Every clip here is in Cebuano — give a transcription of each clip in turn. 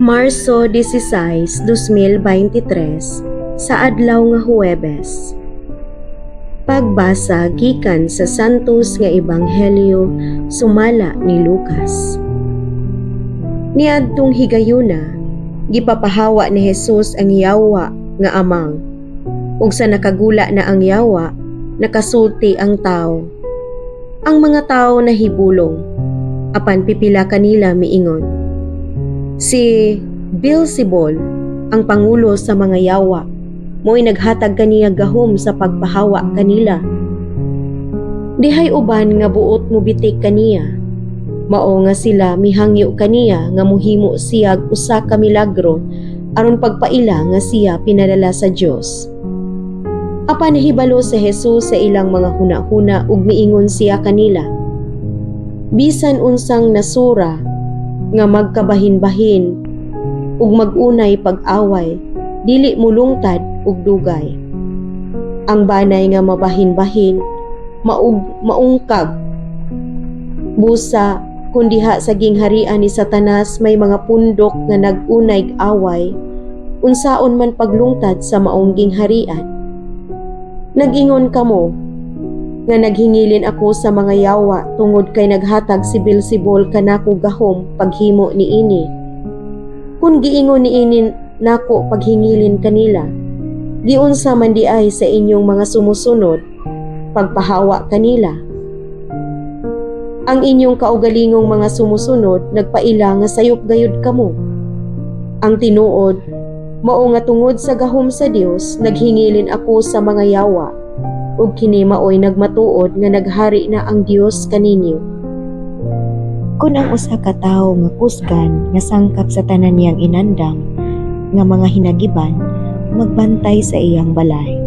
Marso 16, 2023, sa adlaw nga Huwebes. Pagbasa gikan sa Santos nga Ebanghelyo sumala ni Lucas. Niadtong higayuna, gipapahawa ni Jesus ang yawa nga amang. Ug sa nakagula na ang yawa, nakasulti ang tao. Ang mga tao nahibulong, apan pipila kanila miingon, "Si Beelzebul, ang pangulo sa mga yawa, mo'y naghatag kaniya gahom sa pagpahawa kanila." Dihay uban nga buot mobitik kaniya. Mao nga sila mihangyo kaniya nga muhimo siyag usa ka milagro aron pagpaila nga siya pinadala sa Dios. Apan nahibalo si Jesus sa ilang mga huna-huna ug miingon siya kanila, "Bisan unsang nasura nga magkabahin-bahin ug mag-unay pag-away, dili mulungtad ug dugay. Ang banay nga mabahin-bahin, maug maungkag. Busa kung diha sa gingharian ni Satanas may mga pundok nga nag-unay away, unsaon man paglungtad sa maong gingharian? Nag-ingon kamo nga naghingilin ako sa mga yawa tungod kay naghatag si Beelzebul kanako gahom paghimo niini. Kung giingon niini nako paghingilin kanila, giunsa man diay sa inyong mga sumusunod pagpahawa kanila? Ang inyong kaugalingong mga sumusunod nagpaila nga sayop gayud kamo. Ang tinuod, mao nga tungod sa gahom sa Dios naghingilin ako sa mga yawa, ug kini maoy nagmatuod nga naghari na ang Dios kaninyo." Kun ang usa ka tawo nga kusgan nga sangkap sa tanan niyang inandam nga mga hinagiban magbantay sa iyang balay,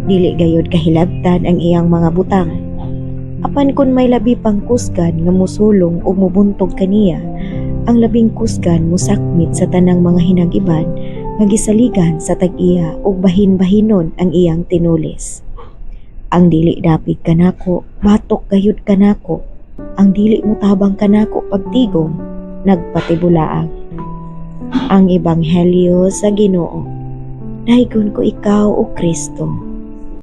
dili gayud kahilabtan ang iyang mga butang. Apan kun may labi pang kusgan nga mosulong ug mobuntog kaniya, ang labing kusgan mosakmit sa tanang mga hinagiban nga gisaligan sa tag-iya ug bahin-bahinon ang iyang tinulis. Ang dili dapig kanako, batok gayud kanako. Ang dili motabang kanako pagtigom, nagpatibulaag. Ang Ebanghelyo sa Ginoo. Daygon ko ikaw, o Kristo.